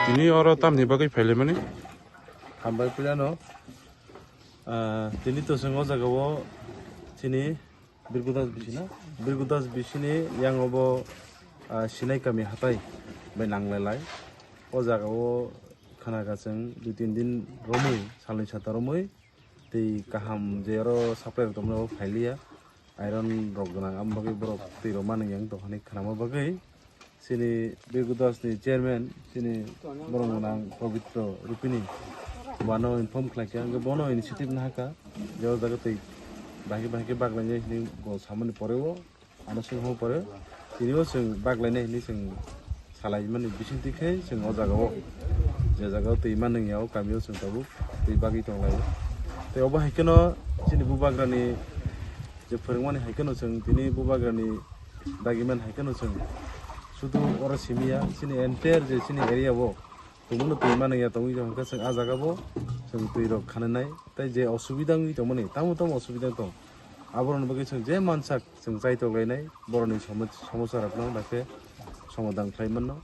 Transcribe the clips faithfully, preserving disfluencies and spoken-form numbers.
Tini oro tamni bagwi phailaimani? Hambai puilano. Ah, tini to chwng o jaga o chini Birgudas bisi na? Birgudas bisini yang obo, ah, Sinai kami hatai bai nanglailai. O jaga o khana ka chwng dui tin din romwi, salni sata romwi, tei kaham je oro supply rok tongmani abo phailiya. Iron rok gwnang, amo bagwi borok twi rok manwi yang tongkha hinwi khnama bagwi chini Birgudas ni chairman, chini borok gwnang Pabitro Rupini, bono inform khlaikha, hwnkhe bono initiative nahakha je o jaga twi bahai bahai khe baglainai hinwi bo samani pore o ano swngma pore tini o chwng baglainai hinwi chwng salaimani bisingtwi khe chwng o jaga o je jaga o twi manwngya o kami o chwng tabuk twi bagwi tonglaio. Tei obo hai kheno chini bubagrani je phwrwngmani hai kheno chwng tini bubagrani dagimani hai kheno chwng sudu oro simiya chini entire je chini area o tongmano twi manwngya tongwi tongkha chwng ah jaga bo chwng twi rok khananai tei je osubida wngwi tongmani tamo tamo osubida tong aboroni bagwi chwng je mansak chwng chaitok lainai borokni somo-, somosa rokno bai khe somadan khlai mano.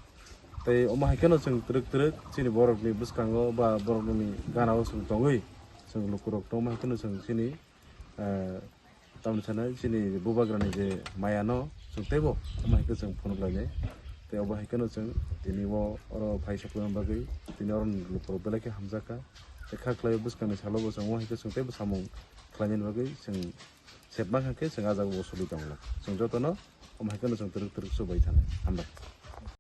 Tei omo hai kheno chwng twrwk twrwk chini borokni bwskango ba borokni gana o chwng tongwi chwng lukurok tongma hai kheno chwng chini, eh, tamni sanai chini bubagrani je maya no chwng teibo omo hai khe chwng phunuk lainai. Tei obo hai kheno chwng tini o oro phai saklai bagwi tini oro lukurok belai khe hamjakha. Tei kha khlai bwskangni salo bo chwng omo hai khe chwng teibo samung khlainani bagwi chwng sepma kha khe chwng ah jaga o soli tonglo. Chwng jotono omo hai kheno chwng twrwk twrwk chubai thani. Hambai.